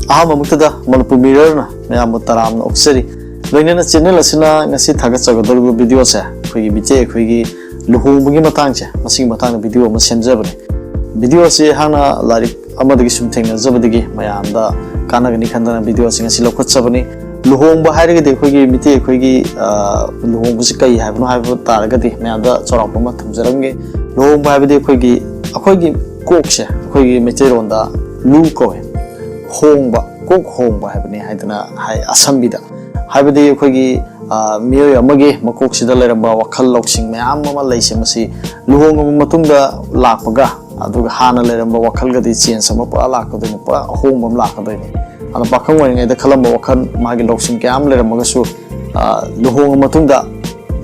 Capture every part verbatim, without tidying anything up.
ꯑꯍꯥꯟꯕꯃꯛꯇꯗ ꯃꯅꯤꯄꯨꯔ ꯃꯤꯔꯔꯅ ꯃꯌꯥꯝꯕꯨ ꯇꯔꯥꯝꯅ ꯑꯣꯛꯆꯔꯤ꯫ ꯂꯣꯏꯅꯅ ꯆꯦꯅꯦꯜ ꯑꯁꯤꯅ ꯉꯁꯤ ꯊꯥꯒꯠꯆꯒꯗꯧꯔꯤꯕ ꯚꯤꯗꯤꯑꯣꯁꯦ ꯑꯩꯈꯣꯏꯒꯤ ꯃꯤꯇꯩ ꯑꯩꯈꯣꯏꯒꯤ ꯂꯨꯍꯣꯡꯕꯒꯤ ꯃꯇꯥꯡꯁꯦ, ꯃꯁꯤꯒꯤ ꯃꯇꯥꯡꯗ ꯚꯤꯗꯤꯑꯣ ꯑꯃ ꯁꯦꯝꯖꯕꯅꯤ꯫ ꯚꯤꯗꯤꯑꯣ ꯑꯁꯤ ꯑꯩꯍꯥꯛꯅ ꯂꯥꯏꯔꯤꯛ ꯑꯃꯗꯒꯤ ꯁꯨꯝ ꯊꯦꯡꯅꯖꯕꯗꯒꯤ ꯃꯌꯥꯝꯗ ꯀꯥꯟꯅꯒꯅꯤ ꯈꯟꯗꯅ ꯚꯤꯗꯤꯑꯣ ꯑꯁꯤ ꯉꯁꯤ ꯂꯧꯈꯠꯆꯕꯅꯤ꯫ ꯂꯨꯍꯣꯡꯕ ꯍꯥꯏꯔꯒꯗꯤ ꯑꯩꯈꯣꯏꯒꯤ ꯃꯤꯇꯩ ꯑꯩꯈꯣꯏꯒꯤ, ꯑ, ꯂꯨꯍꯣꯡꯕꯁꯤ ꯀꯔꯤ ꯍꯥꯏꯕꯅꯣ ꯍꯥꯏꯕ ꯇꯥꯔꯒꯗꯤ ꯃꯌꯥꯝꯗ ꯆꯥꯎꯔꯥꯛꯄ ꯑꯃ ꯊꯝꯖꯔꯝꯒꯦ꯫ ꯂꯨꯍꯣꯡꯕ ꯍꯥꯏꯕꯗꯤ ꯑꯩꯈꯣꯏꯒꯤ, ꯑꯩꯈꯣꯏꯒꯤ ꯀꯣꯛꯁꯦ ꯑꯩꯈꯣꯏꯒꯤ ꯃꯩꯇꯩꯔꯣꯟꯗ ꯂꯨ ꯀꯧꯋꯦ꯫ ꯍꯣꯡꯕ, ꯀꯣꯛ ꯍꯣꯡꯕ ꯍꯥꯏꯕꯅꯤ ꯍꯥꯏꯗꯅ ꯍꯥꯏ ꯑꯁꯝꯕꯤꯗ꯫ ꯍꯥꯏꯕꯗꯤ ꯑꯩꯈꯣꯏꯒꯤ, ꯑ, ꯃꯤꯑꯣꯏ ꯑꯃꯒꯤ ꯃꯀꯣꯛꯁꯤꯗ ꯂꯩꯔꯝꯕ ꯋꯥꯈꯜ ꯂꯧꯁꯤꯡ ꯃꯌꯥꯝ ꯑꯃ ꯂꯩꯁꯦ, ꯃꯁꯤ ꯂꯨꯍꯣꯡꯉꯕ ꯃꯇꯨꯡꯗ ꯂꯥꯛꯄꯒ ꯑꯗꯨꯒ ꯍꯥꯟꯅ ꯂꯩꯔꯝꯕ ꯋꯥꯈꯜꯒꯗꯤ ꯆꯦꯟꯖ ꯑꯃ ꯄꯨꯔꯥ ꯂꯥꯛꯀꯗꯣꯏꯅꯤ, ꯄꯨꯔꯥ ꯑꯍꯣꯡꯕ ꯑꯃ ꯂꯥꯛꯀꯗꯣꯏꯅꯤ꯫ ꯑꯗꯣ ꯄꯥꯈꯪ ꯑꯣꯏꯔꯤꯉꯩꯗ ꯈꯜꯂꯝꯕ ꯋꯥꯈꯜ, ꯃꯥꯒꯤ ꯂꯧꯁꯤꯡ ꯀꯌꯥ ꯑꯃ ꯂꯩꯔꯝꯃꯒꯁꯨ, ꯑ, ꯂꯨꯍꯣꯡꯉ ꯃꯇꯨꯡꯗ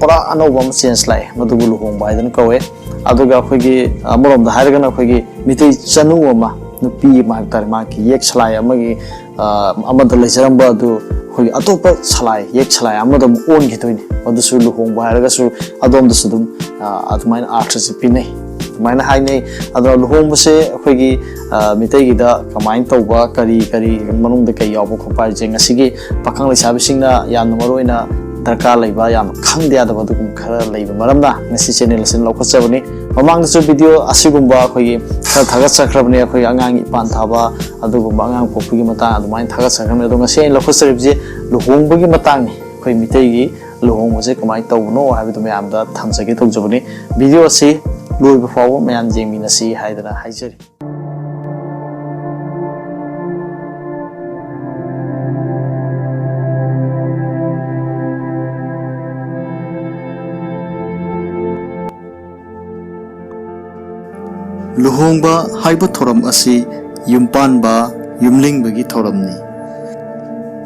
ꯄꯨꯔꯥ ꯑꯅꯧꯕ ꯑꯃ ꯆꯦꯟꯖ ꯂꯥꯛꯑꯦ, ꯃꯗꯨꯕꯨ ꯂꯨꯍꯣꯡꯕ ꯍꯥꯏꯗꯅ ꯀꯧꯋꯦ꯫ ꯑꯗꯨꯒ ꯑꯩꯈꯣꯏꯒꯤ, ꯑꯃꯔꯣꯝꯗ ꯍꯥꯏꯔꯒꯅ ꯑꯩꯈꯣꯏꯒꯤ ꯃꯤꯇꯩ ꯆꯅꯨ ꯑꯃ, ꯅꯨꯄꯤ ꯑꯃ ꯍꯥꯏꯕ ꯇꯥꯔꯦ, ꯃꯍꯥꯛꯀꯤ ꯌꯦꯛ ꯁꯂꯥꯏ ꯑꯃꯒꯤ, ꯑ, ꯑꯃꯗ ꯂꯩꯖꯔꯝꯕ ꯑꯗꯨ ꯑꯩꯈꯣꯏꯒꯤ ꯑꯇꯣꯞꯄ ꯁꯂꯥꯏ, ꯌꯦꯛ ꯁꯂꯥꯏ ꯑꯃꯗ ꯑꯃꯨꯛ ꯑꯣꯟꯈꯤꯗꯣꯏꯅꯤ꯫ ꯃꯗꯨꯁꯨ ꯂꯨꯍꯣꯡꯕ ꯍꯥꯏꯔꯒꯁꯨ ꯑꯗꯣꯝꯗꯁꯨ ꯑꯗꯨꯝ, ꯑ, ꯑꯗꯨꯃꯥꯏꯅ ꯑꯥꯔꯊꯁꯦ ꯄꯤꯅꯩ, ꯑꯗꯨꯃꯥꯏꯅ ꯍꯥꯏꯅꯩ꯫ ꯑꯗꯣ ꯂꯨꯍꯣꯡꯕꯁꯦ ꯑꯩꯈꯣꯏꯒꯤ, ꯑ, ꯃꯤꯇꯩꯒꯤꯗ ꯀꯃꯥꯏꯅ ꯇꯧꯕ, ꯀꯔꯤ ꯀꯔꯤ ꯃꯅꯨꯡꯗ ꯀꯔꯤ ꯌꯥꯎꯕ ꯈꯣꯠꯄ ꯍꯥꯏꯕꯁꯦ ꯉꯁꯤꯒꯤ ꯄꯥꯈꯪ ꯂꯩꯁꯥꯕꯤꯁꯤꯡꯅ ꯌꯥꯝꯅ ꯃꯔꯨ ꯑꯣꯏꯅ ꯗꯔꯀꯥꯔ ꯂꯩꯕ, ꯌꯥꯝꯅ ꯈꯪꯗ ꯌꯥꯗꯕ ꯑꯗꯨꯒꯨꯝꯕ ꯈꯔ ꯂꯩꯕ ꯃꯔꯝꯅ ꯉꯁꯤ ꯆꯦꯅꯦꯜ ꯑꯁꯤꯅ ꯂꯧꯈꯠꯆꯕꯅꯤ꯫ ꯃꯃꯥꯡꯗꯁꯨ ꯚꯤꯗꯤꯑꯣ ꯑꯁꯤꯒꯨꯝꯕ ꯑꯩꯈꯣꯏꯒꯤ ꯈꯔ ꯊꯥꯒꯠꯆꯈ꯭ꯔꯕꯅꯤ, ꯑꯩꯈꯣꯏꯒꯤ ꯑꯉꯥꯡꯒꯤ ꯏꯄꯥꯟ ꯊꯥꯕ, ꯑꯗꯨꯒꯨꯝꯕ ꯑꯉꯥꯡ ꯄꯣꯛꯄꯒꯤ ꯃꯇꯥꯡ ꯑꯗꯨꯃꯥꯏꯅ ꯊꯥꯒꯠꯆꯈ꯭ꯔꯕꯅꯤ꯫ ꯑꯗꯣ ꯉꯁꯤ ꯑꯩꯅ ꯂꯧꯈꯠꯆꯔꯤꯕꯁꯤ ꯂꯨꯍꯣꯡꯕꯒꯤ ꯃꯇꯥꯡꯅꯤ꯫ ꯑꯩꯈꯣꯏ ꯃꯤꯇꯩꯒꯤ ꯂꯨꯍꯣꯡꯕꯁꯦ ꯀꯃꯥꯏꯅ ꯇꯧꯕꯅꯣ ꯍꯥꯏꯕꯗꯨ ꯃꯌꯥꯝꯗ ꯊꯝꯖꯒꯦ ꯇꯧꯖꯕꯅꯤ꯫ ꯚꯤꯗꯤꯑꯣ ꯑꯁꯤ ꯂꯣꯏꯕ ꯐꯥꯎꯕ ꯃꯌꯥꯝ ꯌꯦꯡꯃꯤꯟꯅꯁꯤ ꯍꯥꯏꯗꯅ ꯍꯥꯏꯖꯔꯤ꯫ ꯂꯨꯍꯣꯡꯕ ꯍꯥꯏꯕ ꯊꯧꯔꯝ ꯑꯁꯤ ꯌꯨꯝꯄꯥꯟꯕ, ꯌꯨꯝꯂꯤꯡꯕꯒꯤ ꯊꯧꯔꯝꯅꯤ꯫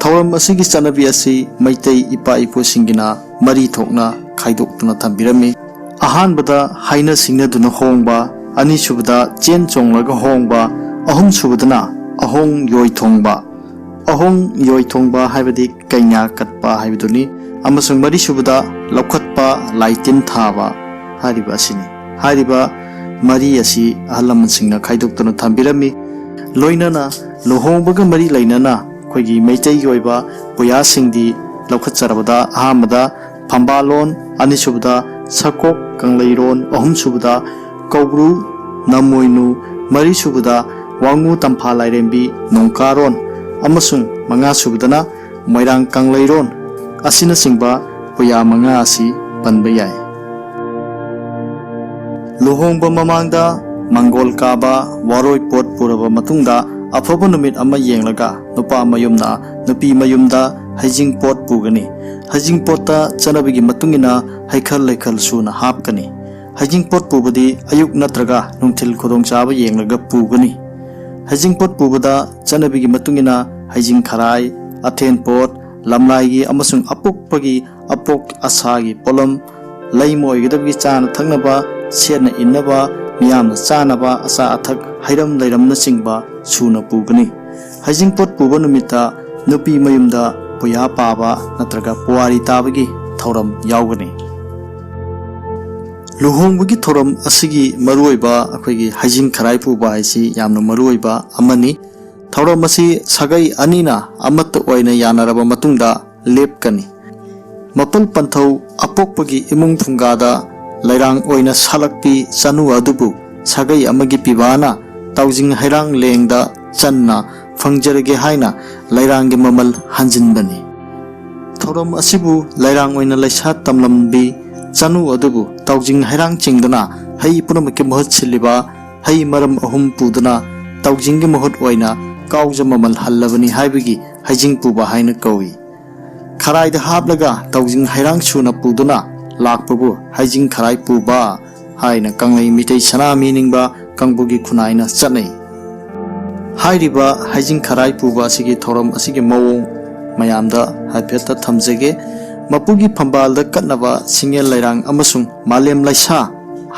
ꯊꯧꯔꯝ ꯑꯁꯤꯒꯤ ꯆꯠꯅꯕꯤ ꯑꯁꯤ ꯃꯩꯇꯩ ꯏꯄꯥ ꯏꯄꯨꯁꯤꯡꯒꯤꯅ ꯃꯔꯤ ꯊꯣꯛꯅ ꯈꯥꯏꯗꯣꯛꯇꯨꯅ ꯊꯝꯕꯤꯔꯝꯃꯤ꯫ ꯑꯍꯥꯟꯕꯗ ꯍꯥꯏꯅ ꯁꯤꯡꯅꯗꯨꯅ ꯍꯣꯡꯕ, ꯑꯅꯤꯁꯨꯕꯗ ꯆꯦꯟ ꯆꯣꯡꯂꯒ ꯍꯣꯡꯕ, ꯑꯍꯨꯝꯁꯨꯕꯗꯅ ꯑꯍꯣꯡ ꯌꯣꯏ ꯊꯣꯡꯕ꯫ ꯑꯍꯣꯡ ꯌꯣꯏ ꯊꯣꯡꯕ ꯍꯥꯏꯕꯗꯤ ꯀꯩꯅꯥ ꯀꯠꯄ ꯍꯥꯏꯕꯗꯨꯅꯤ꯫ ꯑꯃꯁꯨꯡ ꯃꯔꯤꯁꯨꯕꯗ ꯂꯧꯈꯠꯄ, ꯂꯥꯏꯇꯤꯟ ꯊꯥꯕ ꯍꯥꯏꯔꯤꯕ ꯑꯁꯤꯅꯤ꯫ ꯍꯥꯏꯔꯤꯕ ꯃꯔꯤ ꯑꯁꯤ ꯑꯍꯜ ꯂꯃꯟꯁꯤꯡꯅ ꯈꯥꯏꯗꯣꯛꯇꯨꯅ ꯊꯝꯕꯤꯔꯝꯃꯤ꯫ ꯂꯣꯏꯅꯅ ꯂꯨꯍꯣꯡꯕꯒ ꯃꯔꯤ ꯂꯩꯅꯅ ꯑꯩꯈꯣꯏꯒꯤ ꯃꯩꯇꯩꯒꯤ ꯑꯣꯏꯕ ꯄꯨꯌꯥꯁꯤꯡꯗꯤ ꯂꯧꯈꯠꯆꯔꯕꯗ, ꯑꯍꯥꯟꯕꯗ ꯐꯝꯕꯥꯜꯂꯣꯟ, ꯑꯅꯤꯁꯨꯕꯗ ꯁꯛꯀꯣꯛ ꯀꯪꯂꯩꯔꯣꯟ, ꯑꯍꯨꯝꯁꯨꯕꯗ ꯀꯧꯕ꯭ꯔꯨ ꯅꯃꯣꯏꯅꯨ, ꯃꯔꯤꯁꯨꯕꯗ ꯋꯥꯉꯨ ꯇꯝꯐꯥ ꯂꯥꯏꯔꯦꯝꯕꯤ ꯅꯣꯡꯀꯥꯔꯣꯟ, ꯑꯃꯁꯨꯡ ꯃꯉꯥꯁꯨꯕꯗꯅ ꯃꯣꯏꯔꯥꯡ ꯀꯪꯂꯩꯔꯣꯟ ꯑꯁꯤꯅꯆꯤꯡꯕ ꯄꯨꯌꯥ ꯃꯉꯥ ꯑꯁꯤ ꯄꯟꯕ ꯌꯥꯏ꯫ ꯂꯨꯍꯣꯡꯕ ꯃꯃꯥꯡꯗ ꯃꯪꯒꯣꯜ ꯀꯥꯕ ꯋꯥꯔꯣꯏ ꯄꯣꯠ ꯄꯨꯔꯕ ꯃꯇꯨꯡꯗ, ꯑꯐꯕ ꯅꯨꯃꯤꯠ ꯑꯃ ꯌꯦꯡꯂꯒ ꯅꯨꯄꯥ ꯃꯌꯨꯝꯅ ꯅꯨꯄꯤ ꯃꯌꯨꯝꯗ ꯍꯩꯖꯤꯡ ꯄꯣꯠ ꯄꯨꯒꯅꯤ꯫ ꯍꯩꯖꯤꯡ ꯄꯣꯠꯇ ꯆꯠꯅꯕꯤꯒꯤ ꯃꯇꯨꯡ ꯏꯟꯅ ꯍꯩꯈꯜ ꯂꯩꯈꯜ ꯁꯨꯅ ꯍꯥꯞꯀꯅꯤ꯫ ꯍꯩꯖꯤꯡ ꯄꯣꯠ ꯄꯨꯕꯗꯤ ꯑꯌꯨꯛ ꯅꯠꯇ꯭ꯔꯒ ꯅꯨꯡꯊꯤꯜ ꯈꯨꯗꯣꯡꯆꯥꯕ ꯌꯦꯡꯂꯒ ꯄꯨꯒꯅꯤ꯫ ꯍꯩꯖꯤꯡ ꯄꯣꯠ ꯄꯨꯕꯗ ꯆꯠꯅꯕꯤꯒꯤ ꯃꯇꯨꯡ ꯏꯟꯅ ꯍꯩꯖꯤꯡ ꯈꯔꯥꯏ, ꯑꯊꯦꯟ ꯄꯣꯠ, ꯂꯝꯂꯥꯏꯒꯤ ꯑꯃꯁꯨꯡ ꯑꯄꯣꯛꯄꯒꯤ ꯑꯄꯣꯛ ꯑꯁꯥꯒꯤ ꯄꯣꯠꯂꯝ, ꯂꯩꯃ ꯑꯣꯏꯒꯗꯕꯒꯤ ꯆꯥꯅ ꯊꯛꯅꯕ, ꯁꯦꯠꯅ ꯏꯟꯅꯕ, ꯃꯤꯌꯥꯝꯅ ꯆꯥꯅꯕ ꯑꯆꯥ ꯑꯊꯛ, ꯍꯩꯔꯝ ꯂꯩꯔꯝꯅꯆꯤꯡꯕ ꯁꯨꯅ ꯄꯨꯒꯅꯤ꯫ ꯍꯩꯖꯤꯡꯄꯣꯠ ꯄꯨꯕ ꯅꯨꯃꯤꯠꯇ ꯅꯨꯄꯤ ꯃꯌꯨꯝꯗ ꯄꯨꯌꯥ ꯄꯥꯕ ꯅꯠꯇ꯭ꯔꯒ ꯄꯨꯋꯥꯔꯤ ꯇꯥꯕꯒꯤ ꯊꯧꯔꯝ ꯌꯥꯎꯒꯅꯤ꯫ ꯂꯨꯍꯣꯡꯕꯒꯤ ꯊꯧꯔꯝ ꯑꯁꯤꯒꯤ ꯃꯔꯨꯑꯣꯏꯕ ꯑꯩꯈꯣꯏꯒꯤ ꯍꯩꯖꯤꯡ ꯈꯔꯥꯏ ꯄꯨꯕ ꯍꯥꯏꯁꯤ ꯌꯥꯝꯅ ꯃꯔꯨꯑꯣꯏꯕ ꯑꯃꯅꯤ꯫ ꯊꯧꯔꯝ ꯑꯁꯤ ꯁꯥꯒꯩ ꯑꯅꯤꯅ ꯑꯃꯠꯇ ꯑꯣꯏꯅ ꯌꯥꯅꯔꯕ ꯃꯇꯨꯡꯗ ꯂꯦꯞꯀꯅꯤ꯫ ꯃꯄꯨꯜ ꯄꯟꯊꯧ ꯑꯄꯣꯛꯄꯒꯤ ꯏꯃꯨꯡ ꯐꯨꯡꯒꯥꯗ ꯂꯩꯔꯥꯡ ꯑꯣꯏꯅ ꯁꯥꯠꯂꯛꯄꯤ ꯆꯅꯨ ꯑꯗꯨꯕꯨ ꯁꯥꯒꯩ ꯑꯃꯒꯤ ꯄꯤꯕꯥꯅ ꯇꯥꯎꯖꯤꯡ ꯍꯩꯔꯥꯡ ꯂꯦꯡꯗ ꯆꯟꯅ ꯐꯪꯖꯔꯒꯦ ꯍꯥꯏꯅ ꯂꯩꯔꯥꯡꯒꯤ ꯃꯃꯜ ꯍꯟꯖꯤꯟꯕꯅꯤ꯫ ꯊꯧꯔꯝ ꯑꯁꯤꯕꯨ ꯂꯩꯔꯥꯡ ꯑꯣꯏꯅ ꯂꯩꯁꯥ ꯇꯝꯂꯝꯕꯤ ꯆꯅꯨ ꯑꯗꯨꯕꯨ ꯇꯥꯎꯖꯤꯡ ꯍꯩꯔꯥꯡ ꯆꯤꯡꯗꯨꯅ ꯍꯩ ꯄꯨꯝꯅꯃꯛꯀꯤ ꯃꯍꯨꯠ ꯁꯤꯜꯂꯤꯕ ꯍꯩ ꯃꯔꯝ ꯑꯍꯨꯝ ꯄꯨꯗꯨꯅ ꯇꯥꯎꯖꯤꯡꯒꯤ ꯃꯍꯨꯠ ꯑꯣꯏꯅ ꯀꯥꯎꯖ ꯃꯃꯜ ꯍꯜꯂꯕꯅꯤ ꯍꯥꯏꯕꯒꯤ ꯍꯩꯖꯤꯡ ꯄꯨꯕ ꯍꯥꯏꯅ ꯀꯧꯏ꯫ ꯈꯔꯥꯏꯗ ꯍꯥꯞꯂꯒ ꯇꯥꯎꯖꯤꯡ ꯍꯩꯔꯥꯡ ꯁꯨꯅ ꯄꯨꯗꯨꯅ ꯂꯥꯛꯄꯕꯨ ꯍꯩꯖꯤꯡ ꯈꯔꯥꯏ ꯄꯨꯕ ꯍꯥꯏꯅ ꯀꯪꯂꯩ ꯃꯤꯇꯩ ꯁꯅꯥꯃꯍꯤ ꯅꯤꯡꯕ ꯀꯥꯡꯕꯨꯒꯤ ꯈꯨꯟꯅꯥꯏꯅ ꯆꯠꯅꯩ꯫ ꯍꯥꯏꯔꯤꯕ ꯍꯩꯖꯤꯡ ꯈꯔꯥꯏ ꯄꯨꯕ ꯑꯁꯤꯒꯤ ꯊꯧꯔꯝ ꯑꯁꯤꯒꯤ ꯃꯑꯣꯡ ꯃꯌꯥꯝꯗ ꯍꯥꯏꯐꯦꯠꯇ ꯊꯝꯖꯒꯦ꯫ ꯃꯄꯨꯒꯤ ꯐꯝꯕꯥꯜꯗ ꯀꯠꯅꯕ ꯁꯤꯡꯉꯦꯜ ꯂꯩꯔꯥꯡ ꯑꯃꯁꯨꯡ ꯃꯥꯂꯦꯝ ꯂꯩꯁꯥ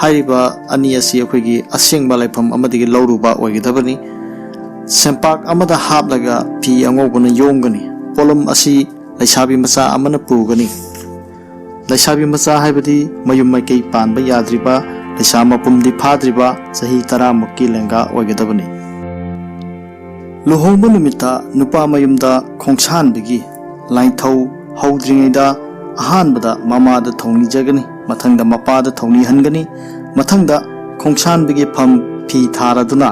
ꯍꯥꯏꯔꯤꯕ ꯑꯅꯤ ꯑꯁꯤ ꯑꯩꯈꯣꯏꯒꯤ ꯑꯁꯦꯡꯕ ꯂꯥꯏꯐꯝ ꯑꯃꯗꯒꯤ ꯂꯧꯔꯨꯕ ꯑꯣꯏꯒꯗꯕꯅꯤ꯫ ꯁꯦꯝꯄꯥꯛ ꯑꯃꯗ ꯍꯥꯞꯂꯒ ꯐꯤ ꯑꯉꯧꯕꯅ ꯌꯣꯝꯒꯅꯤ꯫ ꯄꯣꯠꯂꯝ ꯑꯁꯤ ꯂꯩꯁꯥꯕꯤ ꯃꯆꯥ ꯑꯃꯅ ꯄꯨꯒꯅꯤ꯫ ꯂꯩꯁꯥꯕꯤ ꯃꯆꯥ ꯍꯥꯏꯕꯗꯤ ꯃꯌꯨꯝ ꯃꯀꯩ ꯄꯥꯟꯕ ꯌꯥꯗ꯭ꯔꯤꯕ, ꯂꯩꯁꯥ ꯃꯄꯨꯝꯗꯤ ꯐꯥꯗ꯭ꯔꯤꯕ, ꯆꯍꯤ ꯇꯔꯥꯃꯨꯛꯀꯤ ꯂꯦꯡꯒꯥ ꯑꯣꯏꯒꯗꯕꯅꯤ꯫ ꯂꯨꯍꯣꯡꯕ ꯅꯨꯃꯤꯠꯇ ꯅꯨꯄꯥ ꯃꯌꯨꯝꯗ ꯈꯣꯡꯁꯥꯟꯕꯒꯤ ꯂꯥꯏꯊꯧ ꯍꯧꯗ꯭ꯔꯤꯉꯩꯗ ꯑꯍꯥꯟꯕꯗ ꯃꯃꯥꯗ ꯊꯧꯅꯤꯖꯒꯅꯤ, ꯃꯊꯪꯗ ꯃꯄꯥꯗ ꯊꯧꯅꯤꯍꯟꯒꯅꯤ, ꯃꯊꯪꯗ ꯈꯣꯡꯁꯥꯟꯕꯒꯤ ꯐꯝ ꯐꯤ ꯊꯥꯔꯗꯨꯅ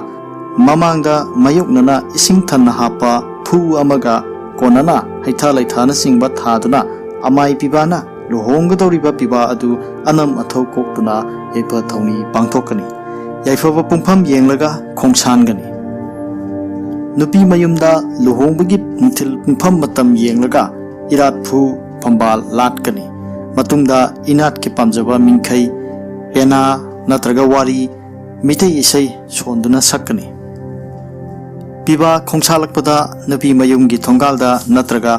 ꯃꯃꯥꯡꯗ ꯃꯥꯌꯣꯛꯅꯅ ꯏꯁꯤꯡ ꯊꯟꯅ ꯍꯥꯞꯄ ꯐꯨ ꯑꯃꯒ ꯀꯣꯟꯅꯅ ꯍꯩꯊꯥ ꯂꯩꯊꯥꯅꯆꯤꯡꯕ ꯊꯥꯗꯨꯅ ꯑꯃꯥꯏ ꯄꯤꯕꯥꯅ ꯂꯨꯍꯣꯡꯒꯗꯧꯔꯤꯕ ꯄꯤꯕꯥ ꯑꯗꯨ ꯑꯅꯝ ꯑꯊꯧ ꯀꯣꯛꯇꯨꯅ ꯌꯥꯏꯐ ꯊꯧꯅꯤ ꯄꯥꯡꯊꯣꯛꯀꯅꯤ꯫ ꯌꯥꯏꯐꯕ ꯄꯨꯡꯐꯝ ꯌꯦꯡꯂꯒ ꯈꯣꯡꯁꯥꯟꯒꯅꯤ꯫ ꯅꯨꯄꯤ ꯃꯌꯨꯝꯗ ꯂꯨꯍꯣꯡꯕꯒꯤ ꯅꯨꯡꯊꯤꯜ ꯄꯨꯡꯐꯝ ꯃꯇꯝ ꯌꯦꯡꯂꯒ ꯏꯔꯥꯠꯐꯨ ꯐꯝꯕꯥꯜ ꯂꯥꯠꯀꯅꯤ꯫ ꯃꯇꯨꯡꯗ ꯏꯅꯥꯠꯀꯤ ꯄꯥꯝꯖꯕ ꯃꯤꯡꯈꯩ, ꯄꯦꯅꯥ ꯅꯠꯇ꯭ꯔꯒ ꯋꯥꯔꯤ, ꯃꯤꯇꯩ ꯏꯁꯩ ꯁꯣꯟꯗꯨꯅ ꯁꯛꯀꯅꯤ꯫ ꯄꯤꯕꯥ ꯈꯣꯡꯁꯥꯜꯂꯛꯄꯗ ꯅꯨꯄꯤ ꯃꯌꯨꯝꯒꯤ ꯊꯣꯡꯒꯥꯜꯗ ꯅꯠꯇ꯭ꯔꯒ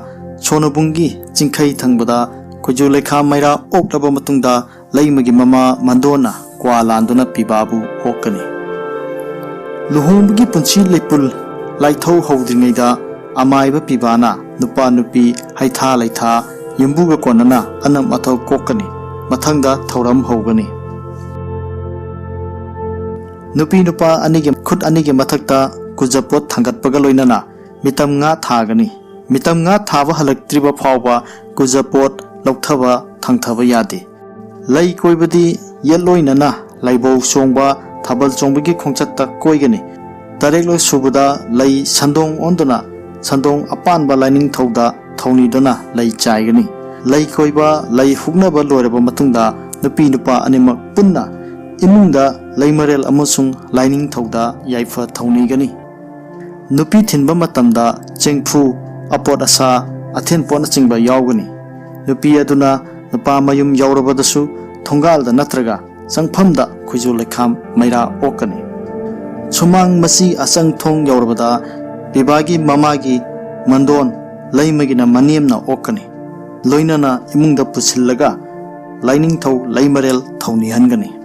ꯁꯣꯅꯨꯕꯨꯡꯒꯤ ꯆꯤꯡꯈꯩ ꯊꯪꯕꯗ ꯈꯨꯖꯨ ꯂꯩꯈꯥꯝ ꯃꯩꯔꯥ ꯑꯣꯛꯂꯕ ꯃꯇꯨꯡꯗ ꯂꯩꯃꯒꯤ ꯃꯃꯥ ꯃꯟꯗꯣꯟꯅ ꯀ꯭ꯋꯥ ꯂꯥꯟꯗꯨꯅ ꯄꯤꯕꯥꯕꯨ ꯑꯣꯛꯀꯅꯤ꯫ ꯂꯨꯍꯣꯡꯕꯒꯤ ꯄꯨꯟꯁꯤ ꯂꯩꯄꯨꯜ ꯂꯥꯏꯊꯧ ꯍꯧꯗ꯭ꯔꯤꯉꯩꯗ ꯑꯃꯥꯏꯕ ꯄꯤꯕꯥꯅ ꯅꯨꯄꯥ ꯅꯨꯄꯤ, ꯍꯩꯊꯥ ꯂꯩꯊꯥ, ꯌꯨꯝꯕꯨꯒ ꯀꯣꯟꯅꯅ ꯑꯅꯝ ꯑꯊꯧ ꯀꯣꯛꯀꯅꯤ꯫ ꯃꯊꯪꯗ ꯊꯧꯔꯝ ꯍꯧꯒꯅꯤ꯫ ꯅꯨꯄꯤ ꯅꯨꯄꯥ ꯑꯅꯤꯒꯤ ꯈꯨꯠ ꯑꯅꯤꯒꯤ ꯃꯊꯛꯇ ꯀꯨꯖꯄꯣꯠ ꯊꯥꯡꯒꯠꯄꯒ ꯂꯣꯏꯅꯅ ꯃꯤꯇꯝ ꯉꯥ ꯊꯥꯒꯅꯤ꯫ ꯃꯤꯇꯝ ꯉꯥ ꯊꯥꯕ ꯍꯜꯂꯛꯇ꯭ꯔꯤꯕ ꯐꯥꯎꯕ ꯀꯨꯖꯄꯣꯠ ꯂꯧꯊꯕ ꯊꯥꯡꯊꯕ ꯌꯥꯗꯦ꯫ ꯂꯩ ꯀꯣꯏꯕꯗꯤ ꯌꯦꯠꯂꯣꯏꯅꯅ ꯂꯥꯏꯕꯧ ꯆꯣꯡꯕ, ꯊꯥꯕꯜ ꯆꯣꯡꯕꯒꯤ ꯈꯣꯡꯆꯠꯇ ꯀꯣꯏꯒꯅꯤ꯫ ꯇꯔꯦꯠꯂꯛ ꯁꯨꯕꯗ ꯂꯩ ꯁꯟꯗꯣꯡ ꯑꯣꯟꯗꯨꯅ ꯁꯟꯗꯣꯡ ꯑꯄꯥꯟꯕ ꯂꯥꯏꯅꯤꯡꯊꯧꯗ ꯊꯧꯅꯤꯗꯨꯅ ꯂꯩ ꯆꯥꯏꯒꯅꯤ꯫ ꯂꯩ ꯀꯣꯏꯕ, ꯂꯩ ꯍꯨꯛꯅꯕ ꯂꯣꯏꯔꯕ ꯃꯇꯨꯡꯗ ꯅꯨꯄꯤ ꯅꯨꯄꯥ ꯑꯅꯤꯃꯛ ꯄꯨꯟꯅ ꯏꯃꯨꯡꯗ ꯂꯩꯃꯔꯦꯜ ꯑꯃꯁꯨꯡ ꯂꯥꯏꯅꯤꯡꯊꯧꯗ ꯌꯥꯏꯐ ꯊꯧꯅꯤꯒꯅꯤ꯫ ꯅꯨꯄꯤ ꯊꯤꯟꯕ ꯃꯇꯝꯗ ꯆꯦꯡꯐꯨ, ꯑꯄꯣꯠ ꯑꯁꯥ, ꯑꯊꯦꯟ ꯄꯣꯠꯅꯆꯤꯡꯕ ꯌꯥꯎꯒꯅꯤ꯫ ꯅꯨꯄꯤ ꯑꯗꯨꯅ ꯅꯨꯄꯥ ꯃꯌꯨꯝ ꯌꯧꯔꯕꯗꯁꯨ ꯊꯣꯡꯒꯥꯜꯗ ꯅꯠꯇ꯭ꯔꯒ ꯆꯪꯐꯝꯗ ꯈꯨꯖꯨ ꯂꯩꯈꯥꯝ ꯃꯩꯔꯥ ꯑꯣꯛꯀꯅꯤ꯫ ꯁꯨꯃꯥꯡ ꯃꯆꯤ ꯑꯆꯪ ꯊꯣꯡ ꯌꯧꯔꯕꯗ ꯄꯤꯕꯥꯒꯤ ꯃꯃꯥꯒꯤ ꯃꯟꯗꯣꯟ, ꯂꯩꯃꯒꯤꯅ ꯃꯅꯦꯝꯅ ꯑꯣꯛꯀꯅꯤ꯫ ꯂꯣꯏꯅꯅ ꯏꯃꯨꯡꯗ ꯄꯨꯁꯤꯜꯂꯒ ꯂꯥꯏꯅꯤꯡꯊꯧ ꯂꯩꯃꯔꯦꯜ ꯊꯧꯅꯤꯍꯟꯒꯅꯤ꯫